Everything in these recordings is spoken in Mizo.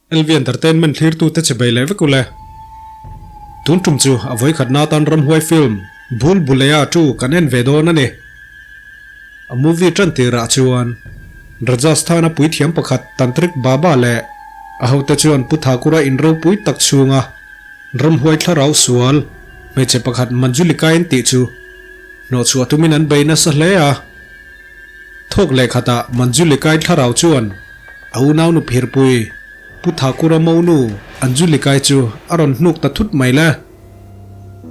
LV Entertainment thlirtute che bei leh vek ule. Tun tum chu a vawikhatna atan ramhuai film Bhul Bhulaiyaa 2 kan en ve dawn a ni. A movie tan tirah chuan Rajasthan-a puithiam pakhat Tantrik Baba leh a hote chuan Pu Thakura in ropui tak chhunga ramhuai thlarau sual hmeichhe pakhat Manjulika-in tih chu hnawhchhuah tumin an bei nasa hle a. Thawk leh khatah Manjulika-i thlarau chuan a unaunu phirpui Pu Thakura monu Anjulika-i chu a rawn hnuk ta thut mai le.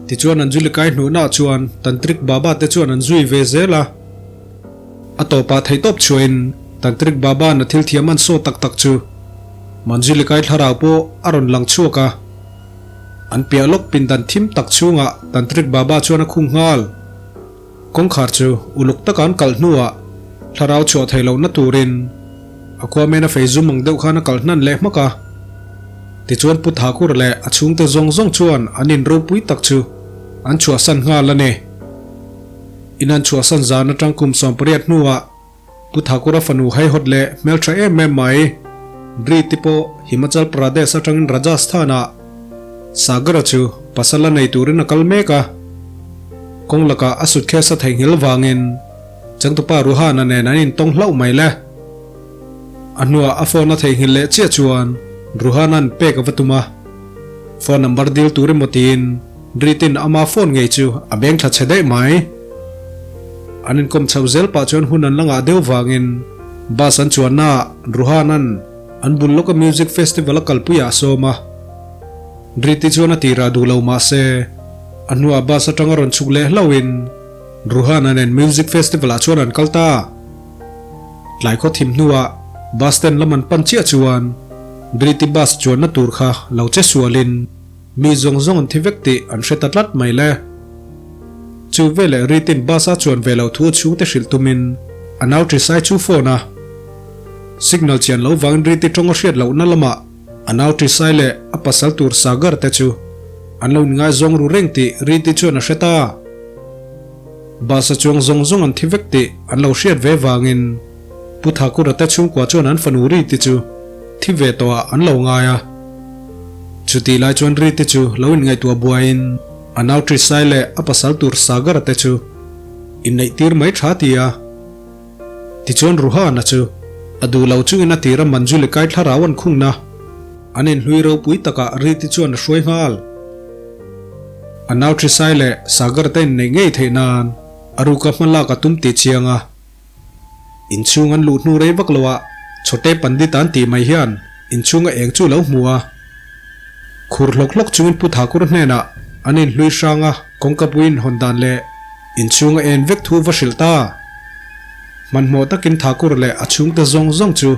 Tichuan Anjulika-i hnuhnah chuan Tantrik Baba te chuan an zui ve zel a. A tawpah theihtawp chhuahin Tantrik Baba-a'n a thil thiam an saw tak tak chu Manjulika-i thlarau pawh a rawn lang chhuak a. An piah lawk pindan thim tak chhungah Tantrik Baba chuan a khung nghal. Kawngkhar chu uluk taka an kalh hnuah thlarau chhuah theih lohna turin a khua mena fei zum ang deuh khan a kalh hnan leh hmak a. Tichuan Pu Thakur leh a chhungte zawng zawng chuan an in ropui tak chu an chhuahsan nghal a ni. In an chhuahsan zan atang kum 18 hnuah Pu Thakura fanu haihawt leh hmeltha em em mai Dri te pawh Himachal Pradesh atangin Rajasthan-ah Sagar-a chu pasal a nei turin a kal mek a. Kawng lakah a suitcase a theihnghilh vangin changtupa Ruhana nen an intawng hlauh mai le. A hnuah a phone a theihnghilh leh chiah chuan Ruhana'n pek a va tum a. Phone number dil tur emaw tiin Dri-tin ama phone ngei chu a beng thla chhe daih mai. An inkawm chhoh zel pah chuan hun an la ngah deuh vangin bus an chuannaah Ruhana'n an bul lawka music festival a kalpuiah a sawm a. Driti chuan a tirah duh lo mah se a hnuah bus atanga rawn chhuk leh hlauhin Ruhana nen music festival ah chuan an kal ta. Tlai khaw thim hnuah bus stand lam an pan chiah chuan Driti bus chuanna tur kha lo che sualin Mi zawng zawng an thi vek tih an hre ta tlat mai le. Chu veleh Ritin bus a chuan ve loh thu a chhungte hrilh tumin a nau Trisai chu phone a. Signal chian lo vangin Riti tawng a hriat lohna lamah a nau Trisai leh a pasal tur Sagar te chu an lo inngaizawng ru reng tih Riti chuan a hre ta. Bus a chuang zawng zawng an thi vek tih an lo hriat ve vangin Pu Thakura te chhungkua chuan an fanu Riti chu thi ve tawhah an lo ngai a. Chutih lai chuan Riti chu lo inngaihtuah buaiin a nau Trisai leh a pasal tur Sagar-a te chu inneih tir mai tha ti a. Tichuan Ruhana chu a duh lo chungin a tira Manjulikai thlarau an khungna an inhlui ropui takah Riti chuan a hruai nghal. A nau Trisai leh Sagar-a te inneih ngei theih nan a ruka hma lak a tum tih chiang a. Inchhung an luh hnu rei vak lo ah Chhote Pandit an tih mai hian inchhung a eng chu lo hmu a. Khur hlawk hlawk chungin Pu Thakur hnenah an inhlui hrang a, kawngka puiin hawn dan leh inchhung a en vek thu va hrilh ta. Hmanhmawh takin Thakur leh a chhungte zawng zawng chu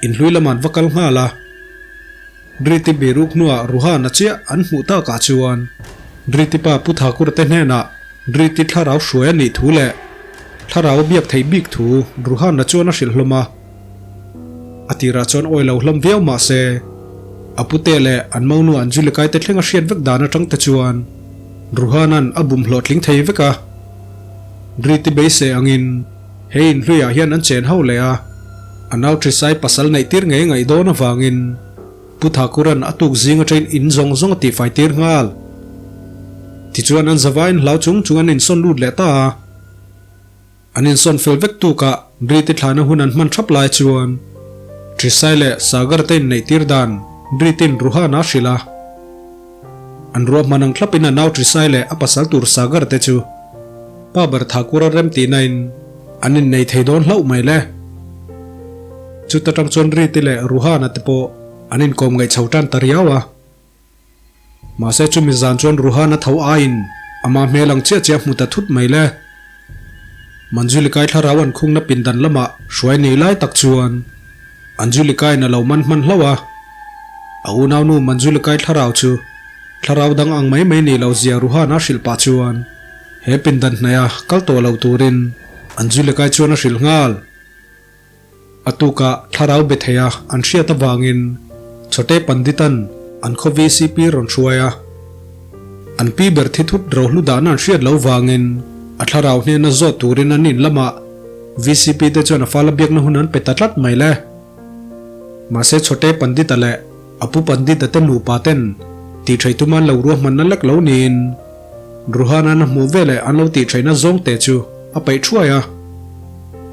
inhlui lamah an va kal nghal a. Driti biruk hnuah Ruhana chiah an hmuh takah chuan Driti pa Pu Thakur te hnenah Driti thlarau hruai a nih thu leh thlarau a biak theih bik thu Ruhana chuan a hrilh hlawm a. A tirah chuan awi lo hlawm viau mah se a pute leh an monu Anjulikai te thleng a hriat vek dan atang te chuan Ruhana'n a bum hlawhtling thei vek a. Driti beisei angin He inhluiah hian an chen ho leh a, a nau Trisai pasal neih tir ngei ngaih dawn avangin Pu Thakuran a tuk zing atangin in zawng zawng a tihfai tir nghal. Tichuan an zavaiin hlau chung chung an insawn lut leh ta a. An insawn fel vek tukah Driti thlana hun an hman thap lai chuan Trisai leh Sagar te inneih tir dan Dritin Ruhana a hrilh a. An ruahman ang thlapin a nau Trisai leh a pasal tur Sagar te chu Pa ber Thakura rem tihnain an innei thei dawn hlauh mai le. Chuta tang chuan Riti leh Ruhana te pawh an inkawm ngaih chho tan ta riau a. Mahse chumi zan chuan Ruhana tho aiin ama hmel ang chiah chiah hmu ta thut mai le. Manjulikai thlarau an khungna pindan lamah hruai nei lai tak chuan Anjulikaiin a lo man hman hlauh a. A unaunu Manjulikai thlarau chu thlarau dang ang mai mai nih lo zia Ruhana hrilh pah chuan he pindan hnaiha kal tawh lo turin Anjulikai chuan a hrilh nghal. A tukah thlarau be theia an hriat avangin Chhote Panditan an khaw VCP rawn hruai a. An pi ber thi thut rohlu dahna an hriat lo vangin a thlarau hnena zawt turin an in lamah VCP te chuan a fala biakna hun an pe ta tlat mai le. Mahse Chhote Pandita leh. A pu Pandita te nupa ten tih theih tuma an lo ruahmanna lek lo niin Ruhana'n a hmuh veleh an lo tih theihna zawng te chu a paih thuai a.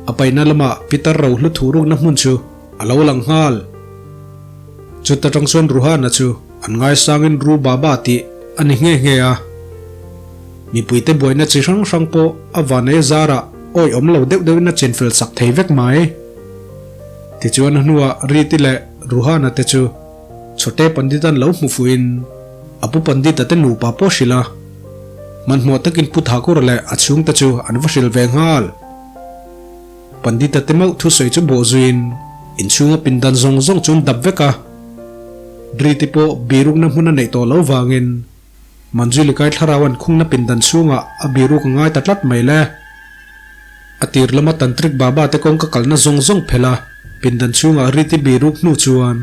A paihna lamah pitar rohlu thurukna hmun chu a lo lang nghal. Chuta tang chuan Ruhana chu an ngaisangin Ru Baba tih a ni nghe nghe a. Mipuite buaina chi hrang hrang pawh a vanei zarah awihawm lo deuh deuhin a chinfel sak thei vek mai. Tichuan a hnuah Riti leh Ruhana te chu Chhote Pandit-a'n lo hmu fuhin a pu Pandit-a te nupa pawh hrilh a. Hmanhmawh takin Pu Thakur leh a chhungte chu an va hrilh ve nghal. Pandit-a te meuh thusawi chu bawh zuiin inchhunga pindan zawng zawng chu an dap vek a. Riti pawh birukna hmun a neih tawh loh vangin Manjulikai thlarau an khungna pindan chhungah a biruk a ngai ta tlat mai le. A tir lama Tantrik Baba te kawngka kalna zawng zawng phelh a, pindan chhungah Riti biruk hnu chuan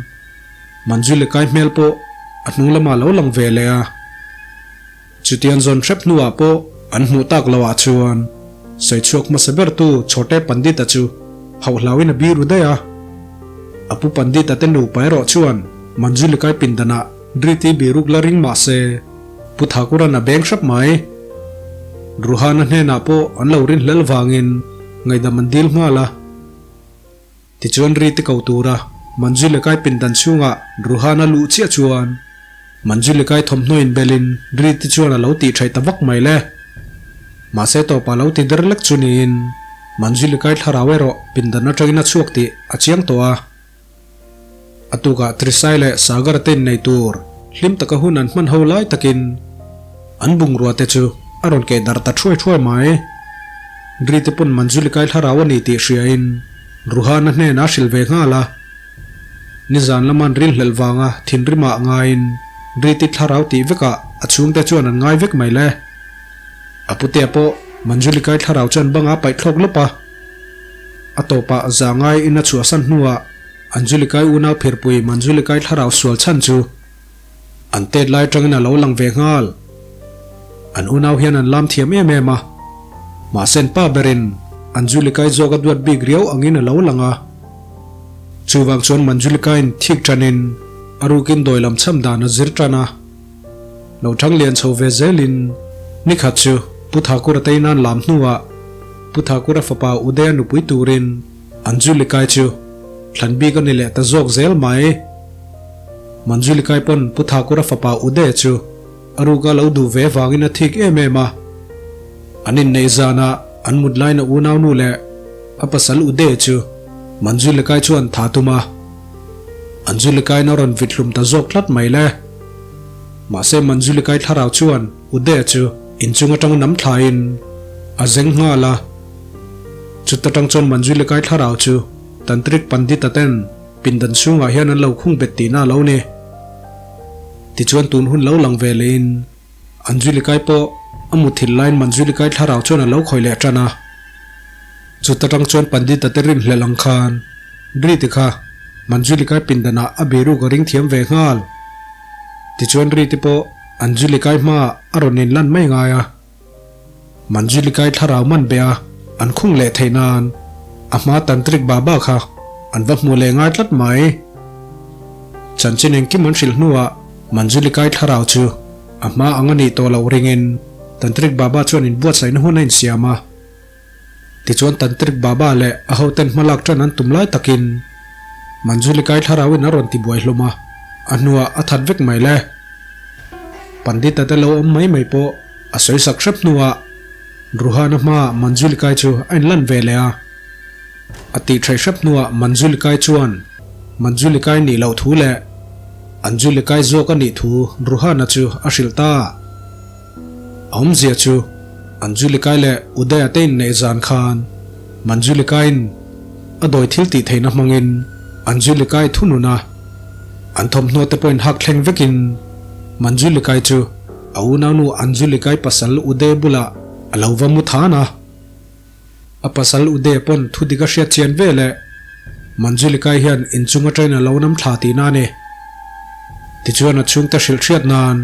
Manjulikai hmel pawh a hnung lamah lo lang ve leh a. Chutiang zawn hrep hnuah pawh an hmuh tak loah chuan sawichhuak hmasa bertu Chhote Pandita chu hauhlauin a biru daih a. A pu Pandita te nupa erawh chuan Manjulikai pindanah Driti biruk la ring mah se, Pu Thakuran a beng hrep mai. Ruhana hnenah pawh an lo rin hlel vangin ngaihdam an dil nghal a. Tichuan Riti ko tura Manjulikai pindan chhungah Ruhana luh chiah chuan Manjulikai thawmhnaw inbelin Riti chuan a lo tih thaih ta vak mai le. Mahse tawpah lo ti der lek chu niin Manjulikai thlarau erawh pindan atangin a chhuak tih a chiang tawh a. A tukah Trisai leh Sagar te innei tur hlim taka hun an hman ho lai takin an bungrua te chu a rawn keh darh ta thuai thuai mai. Rite pawn Manjulikai thlarau a ni tih hriain Ruhana hnenah a hrilh ve nghal a. Nizan lama an rilhlelh vanga thinrimah ngaiin Riti thlarau tih vekah a chhungte chuan an ngai vek mai le. A putea pawh Manjulikai thlarau chuan banga paih thlawk lawp a. A tawpah zangai in a chhuahsan hnuah Anjulikai unau phirpui Manjulikai thlarau sual chhan chu an tet lai atangin a lo lang ve nghal. An unau hian an lam thiam em em a, mahse an pa berin Anjulikai zawk a duat bik riau angin a lo lang a. Chuvang chuan Manjulikaiin thik tanin a rukin dawi lam cham dan a zir tan a. Lo thang lian chho ve zelin nikhat chu Pu Thakura te inan lam hnuah Pu Thakura fapa Udaya nupui turin Anjulikai chu thlan bik a ni leh ta zawk zel mai. Manjulikai pawn Pu Thakura fapa Udaya chu a ruka lo duh ve vangin a thik em em a. An inneih zanah an mut laina unaunu leh a pasal Udaya chu Manjulikai chuan tha tum a. Anjulikai a rawn vit hlum ta zawk tlat mai le. Mahse Manjulikai thlarau chuan Udaya chu inchung atang nam thlaiin a zeng nghal a. Chuta tang chuan Manjulikai thlarau chu Tantrik Pandita ten pindan chhungah hian an lo khung bet tihna a lo ni. Tichuan tun hun lo lang ve lehin Anjulikai pawh a muthilh laiin Manjulikai thlarau chuan a lo khawih leh tan a. Chuta tang chuan Pandita te rinhlelh ang khan Riti kha Manjulikai pindanah a biruk a ring thiam ve nghal. Tichuan Riti pawh Anjulikai hmaah a rawn inlan mai ngai a. Manjulikai thlarau man be a an khung leh theih nan a hma Tantrik Baba kha an va hmu leh ngai tlat mai. Chanchin engkim an hrilh hnuah Manjulikai thlarau chu a hma ang a nih tawh loh ringin Tantrik Baba chuan inbuatsaihna hun a insiam a. Tichuan Tantrik Baba leh a hoten hmalak tan an tum lai takin Manjulikai thlarauin a rawn ti buai hlawm a, a hnuah a that vek mai le. Pandita te lo awm mai mai pawh a sawi sak hrep hnuah Ruhana hmaah Manjulikai chu a inlan ve leh a. A tih theih hrep hnuah Manjulikai chuan Manjulikai nih loh thu leh Anjulikai zawk a nih thu Ruhana chu a hrilh ta. A awmzia chu Anjulikai leh Udaya te inneih zan khan Manjulikaiin a dawi thil tih theihna hmangin Anjulikai thunun a, an thawmhnaw te pawhin hak thleng vekin Manjulikai chu a unaunu Anjulikai pasal Uday bulah a lo va mu than a. A pasal Uday pawn thu dik a hriat chian ve leh Manjulikai hian inchung atangin a lo nam thla tihna a ni. Tichuan a chhungte hrilh hriat nan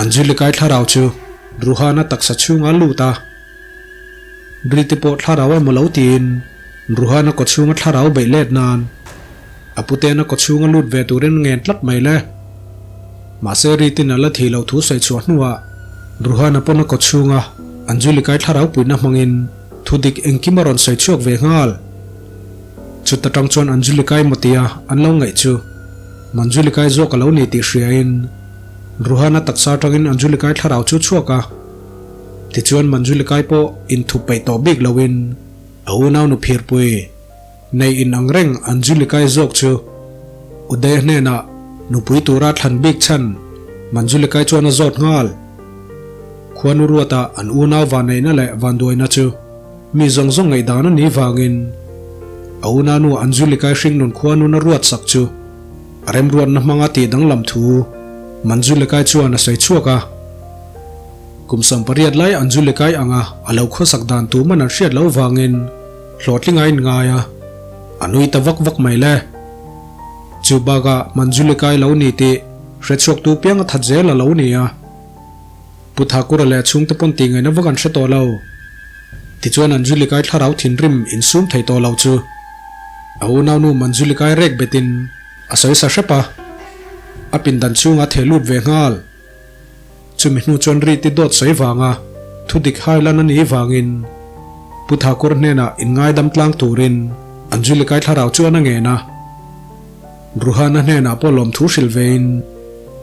Anjulikai thlarau chu Ruhana taksa chhungah a lut a. Riti pawh thlarau emaw lo tiin Ruhana kawchhunga thlarau beih let nan. A putena kawchhunga lut ve turin ngen tlat mai le. Mahse Ritin a la thih loh thu sawi chhuah hnuah Ruhana pawn a kawchhunga Anjulikai thlarau puihna hmangin thu dik engkim a rawn sawi chhuak ve nghal. Chuta tang chuan Anjulikai maw tia an lo ngaih chu Manjulikai zawk a lo ni tih hriain Ruhana taksa atangin Anjulikai thlarau chu chhuak a. Tichuan Manjulikai pawh inthup peih tawh bik loin a unau nu phirpui Nei in ang reng Anjulikai zawk chu Udaya hnenah nupui tura thlan bik chhan Manjulikai chuan a zawt nghal. Khuanu ruata an unau vanneihna leh vanduaina chu mi zawng zawng ngaihdan a nih vangin a unanu Anjulikai hringnun khuanun a ruat sak chu a remruatna hmanga tih danglam thu Manjulikai chuan a sawi chhuak a. Kum 18 lai Anjulikai anga a lo khawsak dan tuman an hriat loh vangin Hlawhtling a inngai a, a nui ta vak vak mai le. Chu bakah Manjulikai lo ni tih hrechhuaktu piang a that zel a lo ni a. Pu Thakura leh a chhungte pawn tih ngaihna vak an hre tawh lo. Tichuan Anjulikai thlarau thinrim insum thei tawh lo chu a unaunu Manjulikai rek betin a sawi sa hrep a, a pindan chhungah a theh lut ve nghal. Chumi hnu chuan Riti dawt sawi vanga thu dik hai lan a nih vangin Pu Thakur hnenah inngaidam tlang turin Anjulikai thlarau chuan a ngen a. Ruhana hnenah pawh lawmthu hrilh vein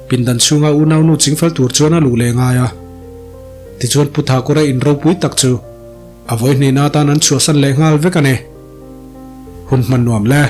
pindan chhunga unaunu chingfel tur chuan a luh leh ngai a. Tichuan Pu Thakura in ropui tak chu a vawihnihna atan an chhuahsan leh nghal vek a ni. Hun hman nuam le.